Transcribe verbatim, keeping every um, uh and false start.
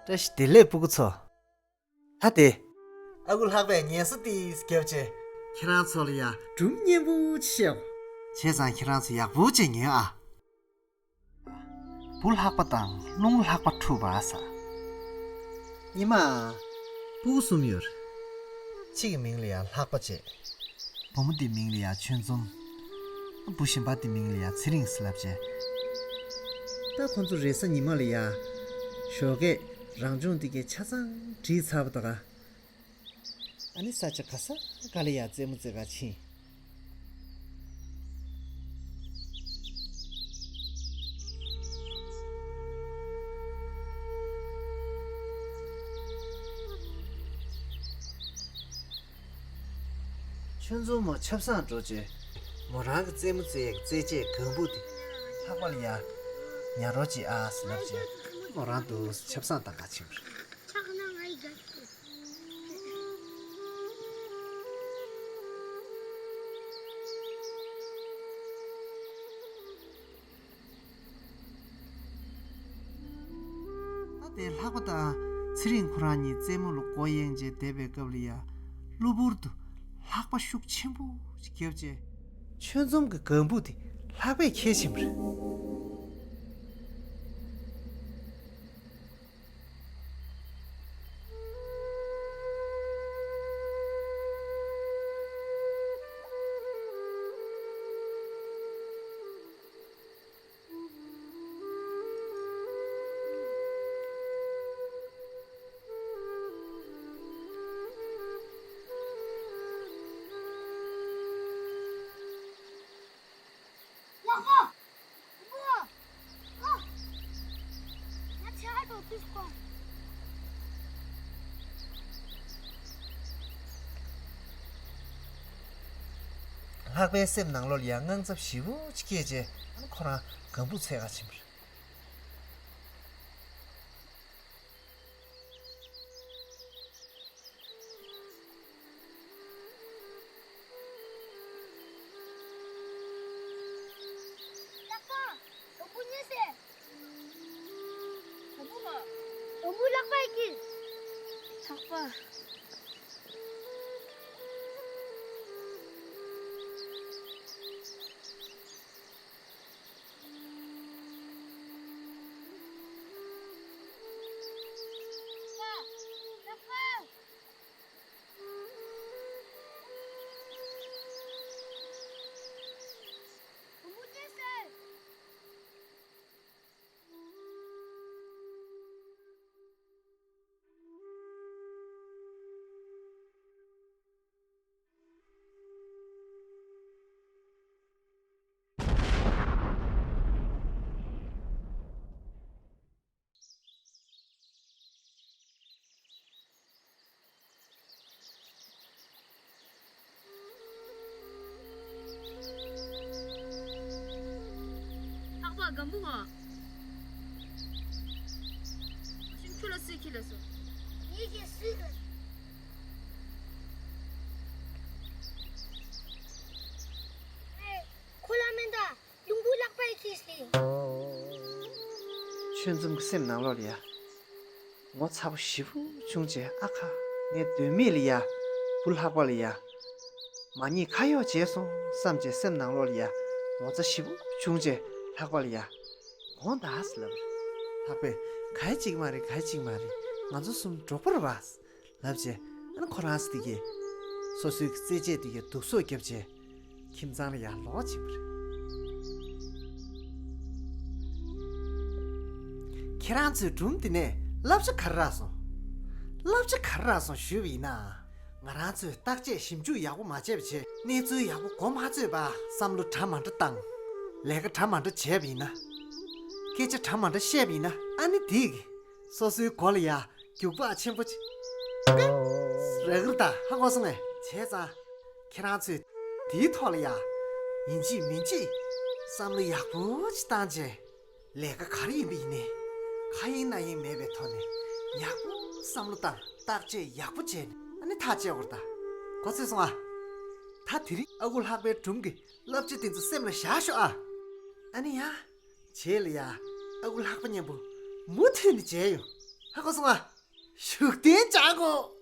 བཀྲ་ཤིས་བདེ་ལེགས་སྤུ་གུ་ཚོ། ད་དེ། ཨ་ཁུ་ལྷག་པས་ངལ་གསོ་ཏིས་བརྒྱབ་བྱས། ཁྱེད་རང་ཚོ་ལ་ཡ་སྒྲུང་སྙན་པོ་ཅིག་བཤད། བྱས་ཙང་ཁྱེད་རང་ཚོ་ཡག་པོ་ཅིག་ཉོན་ཨ། བུ་ལྷག་པ་དང་རླུང་ལྷག་པ་འཁྲུགས་པ་ཟེར། ཉི་མ། སྤུ་གུ་གསུམ་ཡོད། གཅིག་གི་མིང་ལ་ཡ་ལྷག་པ་བྱས། བུ་མོ་དེའི་མིང་ལ་ཡ་ཆོས་འཛོམས། བུ་གཞན་པ་དེའི་མིང་ལ་ཡ་ཚེ་རིང་ཟེར་ལབ་བྱས། ད་ཁོ་ཚོ་རེས་གཟའ་ཉི་མ་ལ་ཡ་ཞོགས་ཀས་རང་སྦྱོང་དེ་གའི་ཆ་ཚང་བྲིས་ཚར་བ་དང་། ཨ་ནི་ས་ཆ་ག་ས་ག་ལ་ཡ་རྩེད་མོ་རྩེ་ག་ཕྱིན། ཆུ་འཛོམས་མོ་ཆབ་གསང་འགྲོ་བྱས། མོ་རང་གི་རྩེད་མོ་རྩེ་ཡག་རྩེད་ཆས་གང་བུ་དེ་ལྷག་པ་ལ་ཡ་ཉར་རོགས་བྱེད་ཨ་ཟེར་ལབ་བྱས། མོ་རང་དུ་ཆབ་གསང་བཏང་ག་ཕྱིན་པ་རེད། ད་དེ་ལྷག་པ་དང་ཚེ་རིང་ཁོ་རང་གཉིས་རྩེད་མོ་ལ་མགོ་གཡེང་བྱས་བསྡད་པའི་སྐབས་ལ་ཡ། གློ་བུར་དུ་ལྷགས་པ་ཤུགས་ཆེན་པོ་ཞིག་བརྒྱབ་བྱས། ཆོས་འཛོམས་ཀྱི་གང་བུ་དེ་ལྷགས་པས་ཁྱེར་ཕྱིན་པ་རེད། ལགས་སོ། ཨ། ང་ཆེ་བ་འགྲོ་དུས་སྐོར། ལྷག་པའི་སེམས་ནང་ལོགས་ལ་ཡང་དངངས་འཚབ་ཞེ་པོ་ཅིག་སྐྱེས་རྗེས་ཁོ་རང་གང་བུ་འཚོལ་ག་ཕྱིན་པ་རེད། ལགས་པ། དུམ་བུ་རྙེད་སོང་། དུམ་བུ་མ། དུམ་བུ་ལག་པ་ཡི་གི། ལགས་པ། ལྷག་པ་སྒམ་པོ་ང་། ཞིམ་ཆུ་ལ་སུས་ཁྱི་ལ་སོ། ངས་ཁྱི་སུས་ལ། ཁོ་ལ་མེ་མདའ་ལུང་བུ་ལག་པས་ཁྱེར་སོང་། ཆོས་འཛོམས་ཀྱི་སེམས་ནང་ལོགས་ལ་ཡ། ངོ་ཚ་པོ་ཞེ་པོ་བྱུང་རྗེས་ཨ་ཁ། ངས་དོན་མེད་ལ་ཡ། བུ་ལྷག་པ་ལ་ཡ། མ་ཉེས་ཁ་གཡོགས་བྱས་སོང་བསམ་བྱས་སེམས་ནང་ལོགས་ལ་ཡ། ངོ་ཚ་ཞེ་པོ་བྱུང་རྗེས་ལྷག་པ་ལ་ཡ། དགོངས་དག་ཟེར་ལབ་པ་རེད། ལྷག་པས་ག་ཡེ་གཅིག་མ་རེད། ག་ཡེ་གཅིག་མ་རེད། ང་ཚོ་གསུམ་གྲོགས་པོ་རེད་པ། ལབ་བྱས་ཨ་ནི་ཁོ་རང་ཚོ་དེ་གས་སོ་སོའི་རྩེད་ཆས་དེ་གས་སྡུག་སོག་བརྒྱབ་བྱས་ཁྱིམ་ཚང་ལ་ཡར་ལོག་ཕྱིན་པ་རེད། ཁྱེད་རང་ཚོའི་སྒྲུང་དེ་ནས་བསླབ་བྱ་ག་རེ་རག་སོང་། བསླབ་བྱ་ག་རེ་རག་སོང་ཞུས་པ་ཡིན་ན། ང་རང་ཚོས་བརྟག་དཔྱད་ཞིབ་འཇུག་ཡག་པོ་མ་བྱས་པ་བྱས་གནས་ཚུལ་ཡག་པོ་གོ་མ་ཆོད་པ་བསམ་བློ་འདྲ་མ་འདྲ་བཏང་། ལས་ཀ་འདྲ་མ་འདྲ་བྱས་པ་ཡིན་ན། སྐད་ཆ་འདྲ་མ་འདྲ་བཤད་པ་ཡིན་ན་ཨ་ནི་དེ་གས་སོ་སོའི་མགོ་ལ་ཡ། རྒྱུག་པ་ཆེན་པོ་ཅིག་རེག་རེག་ད་ཧ་གོ་སོང་ངས། བྱས་ཙང་ཁྱེད་རང་ཚོས་དེའི་ཐོག་ལ་ཡ་ཡིན་གཅིག་མིན་གཅིག་བསམ་བློ་ཡག་པོ་ཅིག་བཏང་རྗེས་ལས་ཀ་ག་རེ་ཡིན་པ་ཡིན་ནའི་ཁ་ཡེངས་སྣ་ཡེངས་མེད་པའི་ཐོག་ནས་ཡག་པོ་བསམ་བློ་བཏང་བརྟག་དཔྱད་ཡག་པོ་བྱས་ནས་ཨ་ནི་ཐག་བཅད་དགོས་རེད་ད། གོ་ཚོད་སོང་ཨ། ད་དེ་རིང་ཨ་ཁུ་ལྷག་པའི་སྒྲུང་གི་བསླབ་བྱ་དེ་ཚོ་སེམས་ལ་བཞག་ཤོག་ཨ། ཨ་ནི་ཡ། བྱས་ལ་ཡ། ཨ་ཁུ་ལྷག་པ་མཉམ་པོ་མུ་མཐུད་ནས་མཇལ་ཡོང་། ཧ་གོ་སོང་ང་། བཞུགས་གདན་འཇག་དགོས།